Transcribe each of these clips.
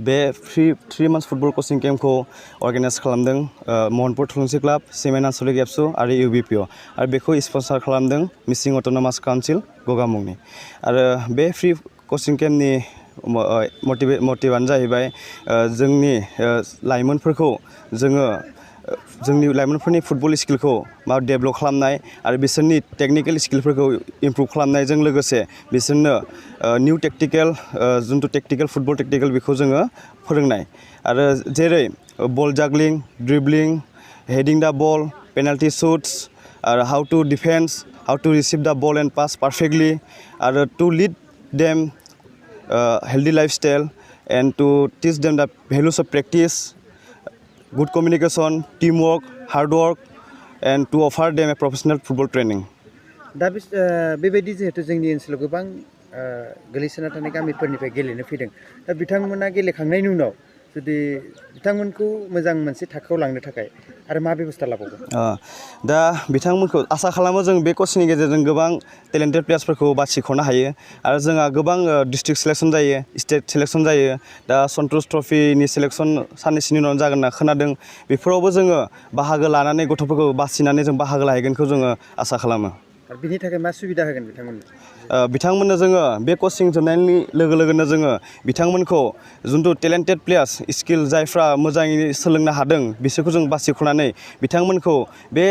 बे 3 months football कोचिं केम्पखौ organise खालामदों महनपुर थुलुंसि क्लाब सिमेन्ट आनसलिक एबसु आरो इउबिपिअ आरो बेखौ स्पन्सर खालामदों मिसिं अट'नमास काउन्सिल गगामुंनि आरो बे फ्रि कोचिं केम्पनि मटिभआनो जाहैबाय जोंनि लाइमोनफोरखौ जोंनि लाइमोनफोरनि फुटबल स्किलखौ मा डेभेलप खालामनाय आरो बिसोरनि टेक्निकेल स्किलफोरखौ इमप्रुभ खालामनायजों लोगोसे बिसोरनो निउ टेक्टिकेल जिथु टेक्टिकेल फुटबल टेक्टिकेल बेखौ जोङो फोरोंनाय आरो जेरै बल जागलिं dribbling heading the ball penalty shoots आरो how to defence how to receive the ball and pass perfectly आरो to lead them healthy lifestyle and to teach them the values of practice, good communication, teamwork, hard work, and to offer them a professional football training. दा बेबायदि जिहेतु जोंनि ओनसोलाव गोबां गोलैसोना थानाय गामिफोरनिफ्राय गेलेनो फैदों दा बिथांमोना गेलेखांनायनि उनाव जुदि बिथांमोनखौ मोजां मोनसे थाखोआव लांनो थाखाय आरो मा बेबस्था लाबावगोन दा बिथांमोनखौ आसा खालामो जों बे कचिंनि गेजेरजों गोबां टेलेन्टेड प्लेयार्सफोरखौ बासिख'नो हायो आरो जोंहा गोबां डिस्ट्रिक्ट सिलेक्सन जायो स्टेट सिलेक्सन जायो दा सन्तोष ट्रफिनि सिलेक्सन साननैसोनि उनाव जागोन होनना खोनादों बेफोरावबो जोङो बाहागो लानानै गथ'फोरखौ बासिनानै जों बाहागो लाहैगोनखौ जोङो आसा खालामो बिनि थाखाय मा सुबिदा होगोन बिथांमोननो जोङो बे कचिं जोबनायनि लोगो लोगोनो जोङो बिथांमोनखौ जिथु टेलेन्टेड प्लेयार्स स्किल जायफ्रा मोजाङै सोलोंनो हादों बिसोरखौ जों बासिख'नानै बिथांमोनखौ बे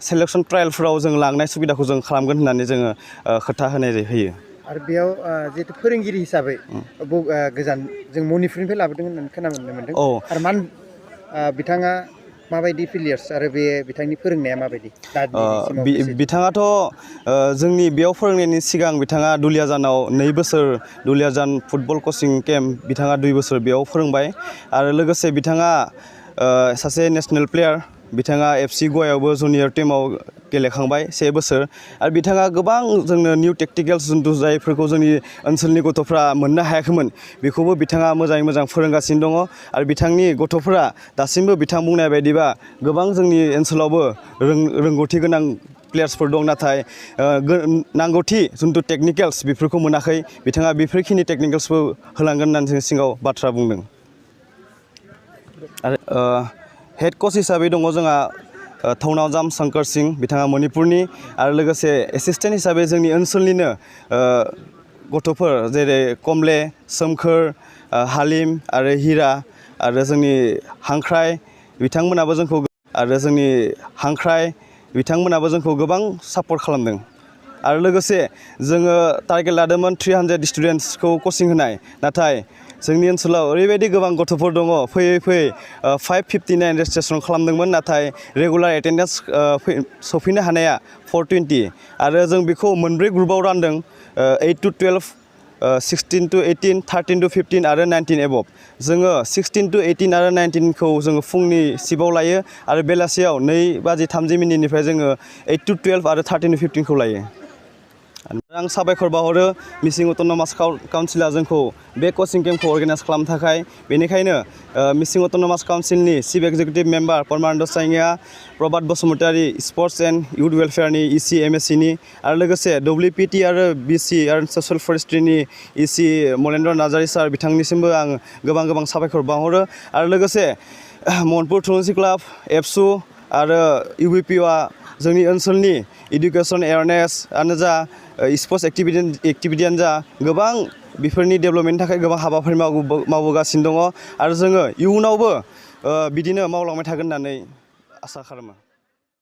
सेलेक्सन ट्रायलफोराव जों लांनाय सुबिदाखौ जों खालामगोन होननानै जोङो खोथा होयो आरो बेयाव जिहेतु फोरोंगिरि हिसाबै गोजान जों मणिपुरनिफ्राय लाबोदों होननानै खोनानो मोनदों आरो बिथाङा माबायदि प्लेयार्स आरो बे बिथांनि फोरोंनाया माबायदि बिथाङाथ' जोंनि बेयाव फोरोंनायनि सिगां बिथाङा दुलियाजानाव 2 बोसोर दुलियाजान फुटबल कोचिं केम्प बिथाङा 2 बोसोर बेयाव फोरोंबाय आरो लोगोसे बिथाङा सासे नेशनेल प्लेयार बिथाङा एफसि गवायावबो जुनियर टीमाव गेलेखांबाय 1 बोसोर आरो बिथाङा गोबां जोंनो निउ टेक्टिकेल्स जिथु जायफोरखौ जोंनि ओनसोलनि गथ'फ्रा मोननो हायाखैमोन बेखौबो बिथाङा मोजाङै मोजां फोरोंगासिनो दङ आरो बिथांनि गथ'फोरा दासिमबो बिथां बुंनाय बायदिबा गोबां जोंनि ओनसोलावबो रोंगौथि गोनां प्लेयार्सफोर दं नाथाय नांगौथि जिथु टेक्निकेल्स बेफोरखौ मोनाखै बिथाङा बेफोरखिनि टेक्निकेल्सबो होलांगोन होननानै जों सिगाङाव बाथ्रा बुंदों आरो हेड कच हिसाबै दङ जोंहा थौनावजाम शंकर सिंह बिथाङा मणिपुरनि आरो लोगोसे एसिस्टेन्ट हिसाबै जोंनि ओनसोलनिनो गथ'फोर जेरै कमले सोमखोर हालिम आरो हिरा आरो जोंनि हांख्राय बिथांमोनाबो जोंखौ गोबां सापर्ट खालामदों आरो लोगोसे जोङो टारगेट लादोंमोन 300 स्टुडेन्ट्सखौ कचिं होनाय नाथाय जोंनि ओनसोलाव ओरैबायदि गोबां गथ'फोर दङ फैयै 559 रेजिस्ट्रेसन खालामदोंमोन नाथाय रेगुलार एटेन्डेन्स सफैनो हानाया 420 आरो जों बेखौ मोनब्रै ग्रुपआव रानदों 8 to 12 16 to 18 13 to 15 आरो 19 एबभ जोङो 16 to 18 आरो 19खौ जोङो फुंनि शिफ्टआव लायो आरो बेलासियाव 2:30 जोङो 8 to 12 आरो 13 to 15खौ लायो आं साबायखर बावहरो मिसिं अट'नमास काउन्सिला जोंखौ बे कचिं केम्पखौ अर्गानाइज खालामनो थाखाय बेनिखायनो मिसिं अट'नमास काउन्सिलनि chief executive member Paramananda Sainga Prabhat Basumatary sports and youth वेलफेयारनि इसि एमएससिनि आरो लोगोसे डब्लिउपिटि आरो बिसि आरो ससियेल फरेस्ट्रिनि इसि मलेन्द्र नार्जारी सार बिथांनिसिमबो आं गोबां साबायखर बावहरो आरो लोगोसे महनपुर थुलुंसि क्लाब एबसु आरो इउबिपिअआ जोंनि ओनसोलनि इडुकेसन एवारनेसआनो जा स्पर्ट्स एक्टिभिटियानो जा गोबां बेफोरनि डेभेलपमेन्टनि थाखाय गोबां हाबाफारि मावबोगासिनो दङ आरो जोङो इयुनावबो बिदिनो मावलांबाय थागोन होननानै आसा खालामो